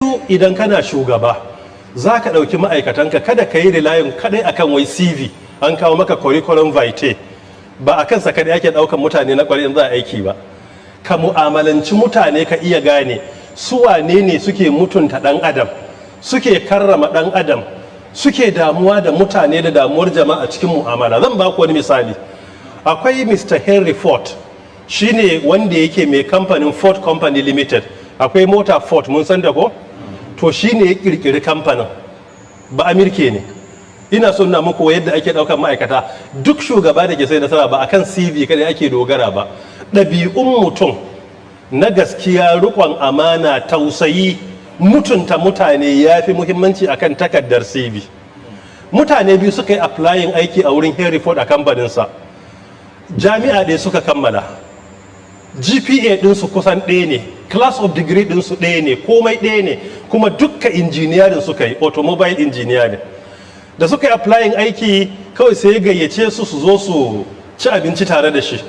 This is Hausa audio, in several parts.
Biyu, idan kana shugaba za ka ɗauki ma'aikatanka, kada ka yi relying kadai akan wai CV, an kawo maka curriculum vitae. Ba a kansa kadai ake ɗaukan mutane na kwarai in za a aiki ba. Ka mu'amalanci mutane, ka iya gane su wane ne suke mutunta ɗan adam, suke karrama ɗan adam, suke damuwa da mutane da damuwar jama'a cikin mu'amala. Zan ba ku wani misali. Akwai Mr. Henry Ford, shine wanda yake mai kamfanin Ford Company Limited. Akwai mota Ford, mun san da ko? To, shine ya kirkiri kamfanin, ba Amirke ne. Ina so na muku yadda ake daukar ma'aikata. Duk shugaba da ke sai nasara, ba akan CV kada ake dogara ba. Ɗabi'un mutum na gaskiya, riƙon amana, tausayi, mutunta mutane ya fi muhimmanci akan takardar CV. Mutane biyu suka yi applying aiki a wurin Henry Ford a kamfaninsa. Jami'a ɗaya suka kammala, GPA ɗinsu kusan ɗaya ne, class of degree ɗinsu ɗaya ne, komai ɗaya ne, kuma dukka engineering suka yi, automobile engineering. Da suka yi applying aiki, kawai sai ya gayyace su su zo su ci abinci tare da shi.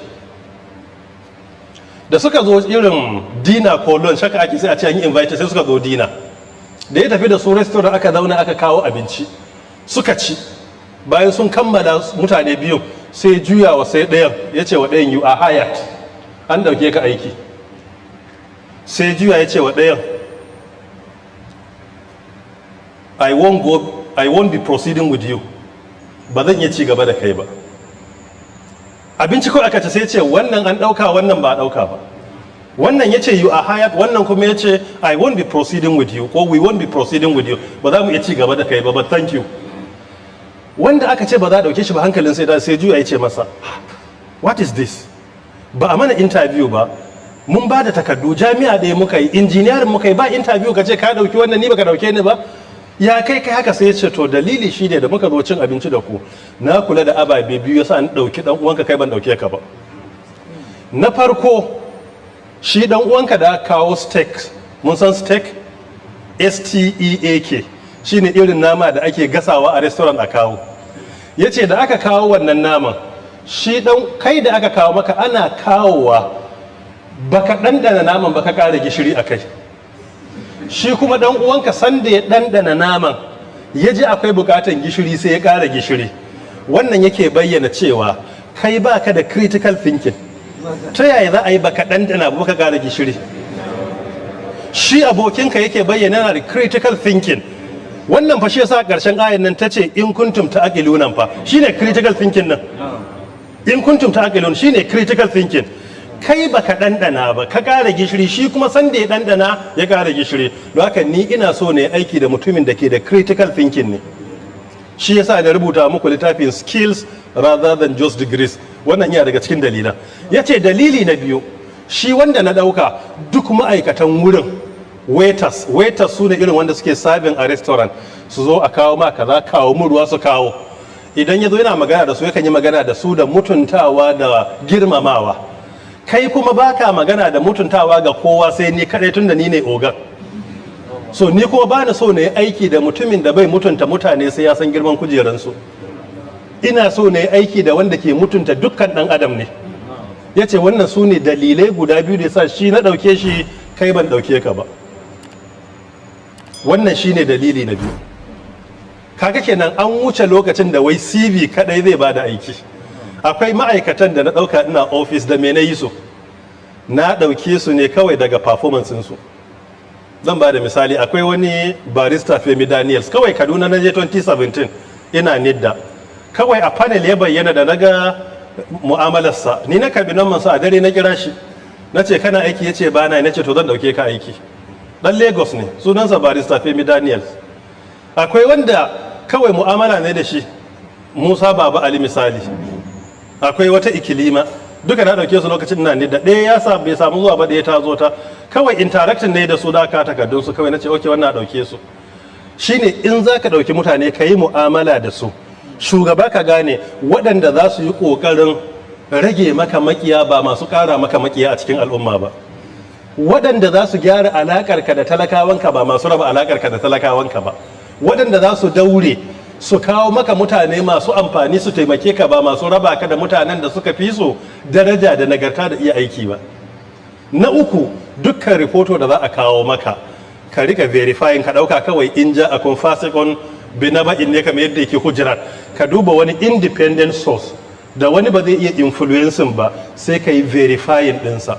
Da suka zo irin dinner ko lunch haka ake, sai a ce an yi invite, sai suka zo dinner. Da ya tafi da su restaurant, aka zauna, aka kawo abinci, suka ci. Bayan sun kammala, mutane biyu, sai juya wa sai ɗayan ya ce wa ɗayan, "You are hired, an ɗauke ka aiki." Sai juya ya ce wa ɗayan, "I won't go, I won't be proceeding with you, ba zan iya ci gaba da kai ba." Abinci kawai aka ce, sai ce wannan an ɗauka, wannan ba a ɗauka ba. Wannan ya ce, "You are hired," wannan kuma ya ce, "I won't be proceeding with you," ko "We won't be proceeding with you," ba za mu iya ci gaba da kai ba, but thank you. Wanda aka ce ba za a ɗauke shi ba, hankalin sai da sai juya ya ce masa, "What is this? Ba a mana interview ba, mun ba da takardu, jami'a ɗaya muka yi, engineering muka yi, ba interview, ka ce ka ɗauki wannan, ni baka ɗauke ni ba, ya kai kai haka?" Sai ya ce, "To, dalili shi ne da muka zo cin abinci da ku, na kula da ababe biyu yasa an ɗauki ɗan uwanka, kai ban ɗauke ka ba. Na farko, shi ɗan uwanka da aka kawo steak, mun san steak, steak, shine irin nama da ake gasawa a restaurant a kawo. Ya ce da aka kawo wannan naman, shi dan kai da aka kawo maka, ana kawowa baka ɗanɗana naman baka ƙara gishiri a kai. Shi kuma dan uwanka, sanda ya ɗanɗana naman, ya ji akwai buƙatan gishiri, sai ya ƙara gishiri. Wannan yake bayyana cewa kai baka da critical thinking. Ta yaya za a yi baka ɗanɗana ba baka ƙara gishiri? Shi abokinka yake bayyana yana da critical thinking. Wannan fa shi yasa ƙarshen ayan nan tace, 'In kuntum ta'qiluna.' Fa shine critical thinking nan. 'In kuntum ta'qilun' shine critical thinking. Kai baka ɗanɗana ba ka ƙara gishiri, shi kuma sanda ya ɗanɗana ya ƙara gishiri. Don haka ni ina so ne aiki da mutumin da ke da critical thinking ne. Shi yasa da rubuta muku littafin Skills Rather Than Just Degrees. Wannan iya daga cikin dalilan. Ya ce dalili na biyu, shi wanda na ɗauka, duk ma'aikatan wurin, waiters, waiters su ne irin wanda suke serving a restaurant, su zo a kawo ma kaza, kawo mu ruwa, su kawo. Idan ya zo yana magana da su, yakan yi magana da su da mutuntawa da girmamawa. Kai kuma baka magana da mutuntawa ga kowa sai ni kadai, tun da ni ne ogan. So ni kuma ba na so na yi aiki da mutumin da bai mutunta mutane sai ya san girman kujeransu. Ina so na yi aiki da wanda ke mutunta dukkan dan adam ne." Ya ce wannan su ne dalilai guda biyu da yasa shi na ɗauke shi, kai ban ɗauke ka ba. Wannan shi ne dalili na biyu. Kaga kenan an wuce lokacin da wai CV kadai zai bada aiki. Akwai ma'aikatan da na ɗauka ina ofis, da me na yi su? Na ɗauke su ne kawai daga performance su. Zan ba da misali. Akwai wani Barrister Femi Daniels. Kawai Kaduna na je 2017, ina Nidda. Kawai a panel ya bayyana. Da naga mu'amalarsa, ni na karbi nan sa a dare, na kira shi, na ce, "Kana aiki?" Ya ce, "Ba na." Na ce, "To, zan dauke ka aiki." Dan Lagos ne, sunansa Barrister Femi Daniels. Akwai wanda kawai mu'amala ne da shi, Musa Baba Ali misali. Akwai wata Ikilima. Duka na dauke su lokacin na ne da ɗaya ya sa bai samu zuwa ba, ɗaya ta zo ta kawai interacting ne da su, da aka takardun su, kawai na ce, "Okay, wannan a dauke su." Shine in za ka dauki mutane, ka yi mu'amala da su. Shugaba, ka gane waɗanda za su yi ƙoƙarin rage maka makiya, ba masu ƙara maka makiya a cikin al'umma ba. Waɗanda za su gyara alaƙarka da talakawanka, ba masu raba alaƙarka da talakawanka ba. Waɗanda za su daure su kawo maka mutane masu amfani su taimake ka, ba masu raba ka da mutanen da suka fi su daraja da nagarta da iya aiki ba. Na uku, dukkan report da za a kawo maka Ka rika verifying, ka ɗauka kawai in ja'akum fasiqun binaba'in ne, kamar yadda yake Hujurat. Ka duba wani independent source da wani ba zai iya influencing ba, sai ka yi verifying ɗinsa.